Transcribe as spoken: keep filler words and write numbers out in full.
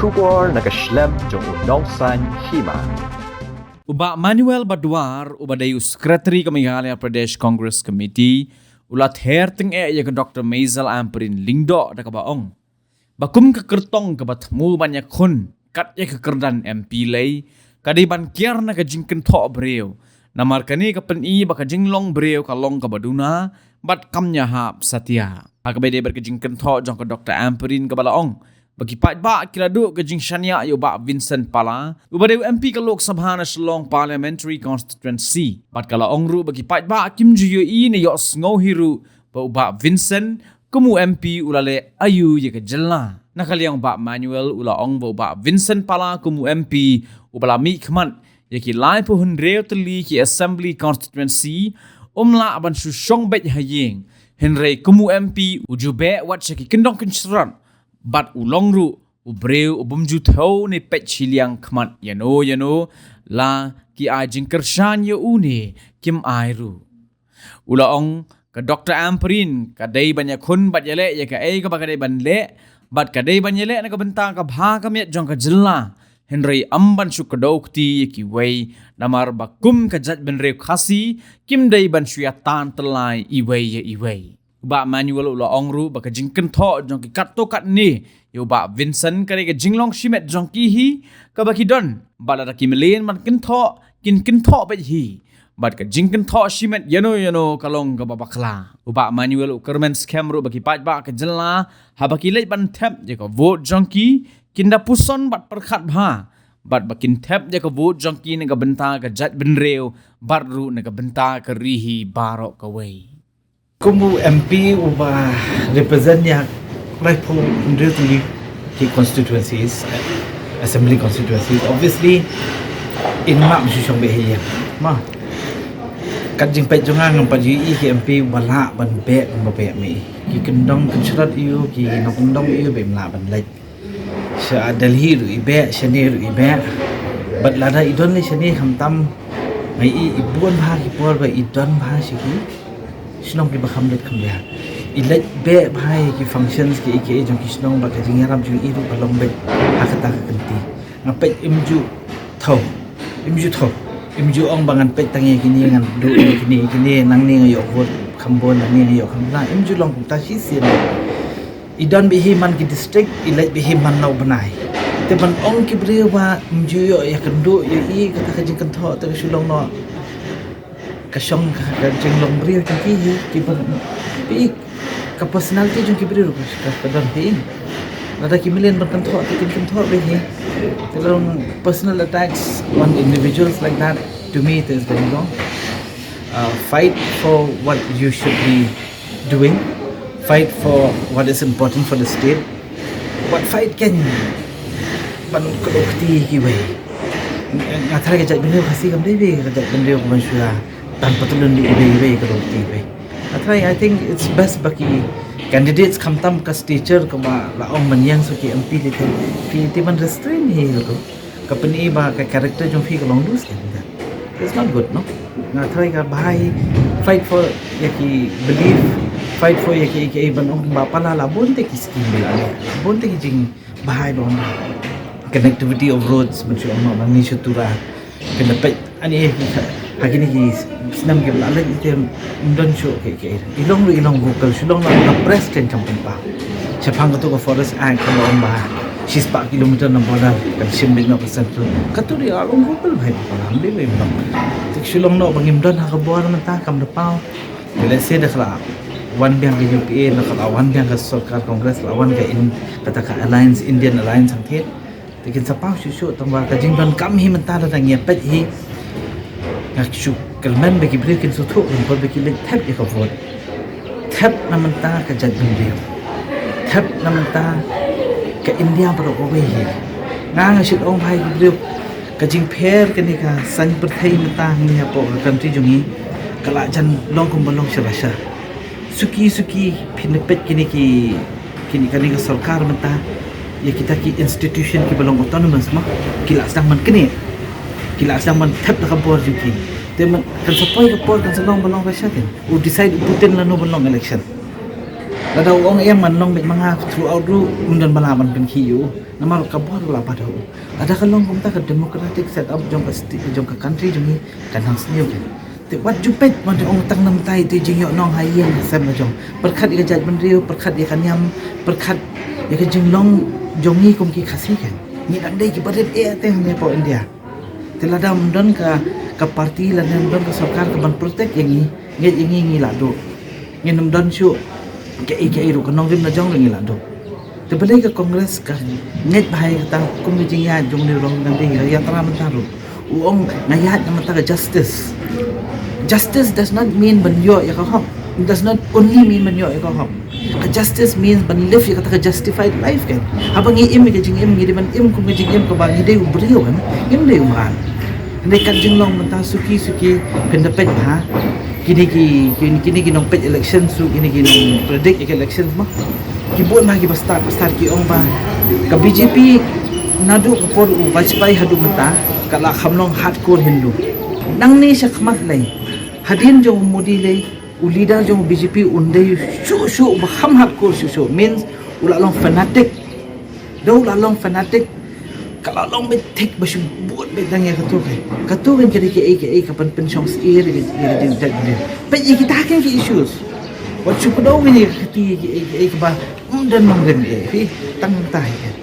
Khubor na ka shlem jong u Nongsaiñ Hima. U Bah Manuel Badwar, uba dei u Secretary ka Meghalaya Pradesh Congress Committee, u la ther tyngeh ïa ka Doctor Maisel Ampareen Lyngdoh da kaba ong ba kum ka kyrtong kaba thmu ban ïakhun kat ïa ka kyrdan M P lei, ka dei ban kiar na ka jingkynthoh briew. Namar kane ka pyni ba ka jinglong briew ka long kaba duna bad kam ïahap satia. Ha kaba ïadei bad ka jingkynthoh jong ka Doctor Ampareen kaba la ong ba ki paidbah ki la duh ka jingshaniah ïa u Bah Vincent Pala, uba dei u M P ka Lok Sabha na Shillong Parliamentary Constituency. Bad ka la ong ruh ba ki paidbah kim ju ïohi ne ïohsngew hi ruh ba u Bah Vincent kum u M P u la leh aïu ïa ka jylla. Na ka liang u Bah Manuel u la ong ba u Bah Vincent Pala kum u M P uba la mihkhmat ïa ki laiphew hynriew tylli ki Assembly Constituency um lah ban shu shong beit ha ïing. Hynrei kum u M P u ju beh wat sha ki kyndong kynshrot bad u long ruh u briew u bym ju thew ne peit shiliang khmat ïano ïano, la ki ai jingkyrshan ïa u ne kim ai ruh. U la ong ka Doctor Ampareen ka dei ban ïakhun bad ïaleh ïa kaei kaba ka dei ban leh bad ka dei ban ïaleh na ka bynta ka bha ka miat jong ka jylla. Hynrei ym ban shu kdew kti ïa kiwei namar ba kum ka jaitbynriew Khasi kim dei ban shu ïatan tyllai iwei ïa iwei. U Bah Manuel u la ong ruh ba ka jingkynthoh jong ki katto katne ïa u Bah Vincent ka dei ka jinglong shimet jong ki hi kaba ki don, bad lada ki mlien ban kynthoh kin kynthoh beit hi. Bad ka jingkynthoh shimet ïano ïano ka long kaba bakla. U Bah Manuel u kyrmen skhem ruh ba ki paidbah ka jylla haba ki leit ban thep ïa ka vote jong ki, kin da puson bad pyrkhat bha bad ba kin thep ïa ka vote jong ki na ka bynta ka jaitbynriew bad ruh na ka bynta ka ri hi baroh kawei. Kum u M P uba represent ïa laiphew hynriew tylli ki constituencies, assembly constituencies, obviously in ma shu shong beh hi ïa ma. Kat jingpeit jong nga ngam pat ju ïohi ki M P uba lah ban beh kumba beh ma i. Ki kyndong kynshrot ïa u, ki nongkyndong ïa u ba im lah ban leit. Sha Delhi ruh i beh, shane ruh i beh. Bad lada i don lei shane khamtam, nga i, i bun bha ki por ba i don bha sha ki shnong kiba kham leit kham beh. I leit beh bha ïa ki functions kiei kiei jong ki shnong bad ka jingïarap jong i ruh ka long beit ha kata ka kynti. Nga peit im ju thew, im ju thew, im ju ong ba ngan peit tang ïa kine, ngan duh ïa kine, kine nangne nga ïoh vote kham bun, nangne nga ïoh kham bha. Im ju long kumta shisien. I don beit hi man ki district, i leit beit hi man na u bnai. Te ban ong ki briew ba ym ju ïoh ïakynduh ïa i, kata ka jingkynthoh te ka shu long noh ka shong ka, ka jinglong briew jong ki hi, ki ban, i, ka personality jong ki briew ruh ka, ka don hi. Lada ki mlien ban kynthoh te kin kynthoh beit hi. Te long personal attacks on individuals like that, to me it is very wrong. Uh, fight for what you should be doing, fight for what is important for the state. Wat fight kein ban kdew kti kiwei. Nga tharai ka jaitbynriew Khasi kam dei beit ka jaitbynriew kaban shu ïa tan patlun ïa iwei iwei, kdew kti iwei. Nga tharai, I think it's best ba ki candidates khamtam ka stature kaba la ong ban ïeng sa ki M P lei te, ki te ban restrain hi ruh. Ka pyni ba ka character jong phi ka long loose, kan, kan. It's not good, no? Nga tharai ka bha hi, fight for ïa ki belief, fight for ïa ki, ïa ki ban ong ba pala la bun te ki scheme ba la leh, bun te ki jingbha ba ong, connectivity of roads, ban shu ong, ban ni shu tura, kane peit ani, ha kine ki snem ki ba la leit te ym don shuh ki, ki I long ruh i long vocal, shu long na ka press kan kam pynpaw. Shaphang katu ka Forest Act ka long ba shispah kilometer na border kan shim beit noh ka central. Katu ruh i long vocal bha, i long bha, i long. Te shu long noh ba ngim don ha ka bor mynta, kam da paw. Te lehse da ka la wan biang ka U P A, da ka la wan biang ka sorkar Congress, la wan ka in, kata ka alliance, Indian alliance hangtei. Te kin sa paw shuh shuh, tang ba ka jingdonkam hi mynta, lada ngi ïa peit hi, nga shu kyrmen ba ki briew kin sngewthuh, kin, ba ki leit thep ïa ka vote. Thep na bynta ka jaitbynriew, thep na bynta ka India baroh kawei hi. Nga, nga shu ong bha ïa ki briew, ka jingpher kane ka saiñ pyrthei mynta hangne hapoh ka country jong ngi ka la jan long kumba long sha Russia. Suki suki phin peit kine ki, kine, kane ka sorkar mynta, ïa kita ki institution kiba long autonomous, ma, ki la sdang ban knieh, ki la sdang ban thep da ka bor jong ki. Te man kan sa poi ka por, kan sa long ba long election, kan u decide u Putin lano ban long election. Lada u ong em man long bad manga throughout ruh, um don ba lah ban pynkhih ïa u. Namar ka bor la bad u. Lada ka long kumta ka democratic set up jong ka sti-, jong ka country jong ngi kan nang sniew kan. Te wat ju peit, wat ju ong tang namtai te jingïoh nong ha ïing ha sem la jong. Pyrkhat ïa ka jaitbynriew, pyrkhat ïa ka niam, pyrkhat ïa ka jinglong jong ngi kum ki Khasi kan. Ngi dang dei ki barit eh te hangne hapoh India. Te lada ym don ka, ka party, lada ym don ka sorkar ka ban protect ïa ngi, ngeit ïa ngi ngi la duh. Ngin ym don shuh kaei kaei ruh, ka nongrim la jong ruh ngi la duh. Te balei ka Congress ka ngeit bha ïa kata kum ka jingïaid jong u Rahul Gandhi, ka ïaid tara mynta ruh. U ong nga ïaid na mynta ka justice. Justice does not mean ban ïoh ïa ka hok. It does not only mean ban ïoh ïa ka hok. Ka justice means ban live ïa kata ka justified life kan. Haba ngi im ïa ka jingim, ngi dei ban im kum ka jingim kaba ngi dei u briew kan. Ngim dei u mrad. Hynrei kat jinglong mynta suki suki phin da peit bha. Kine ki, kine, kine ki nongpeit election, su kine ki nongpredict ïa ka election mo. Ki bun bha kiba start, ba start ki ong ba ka B J P naduh ka por u Vajpayee haduh mynta ka la kham long hardcore Hindu. Nangne sha khmat lei, hadien jong u Modi lei, u leader jong u B J P un dei shuh shuh uba kham hardcore shuh shuh, means u la long fanatic. Da u la long fanatic, ka la long beit thik ba shu bud beit dang ïa kato kan. Kato kan ka dei kaei kaei ka ban pynshong syier ïa ka, ïa ka jingïaid bynriew. Peit ïa kita kan ki issues. Wat shu kdew kan ïa ka kti ïa kaei kaei kaba ym don nongrim eh. Phi tang tai kan.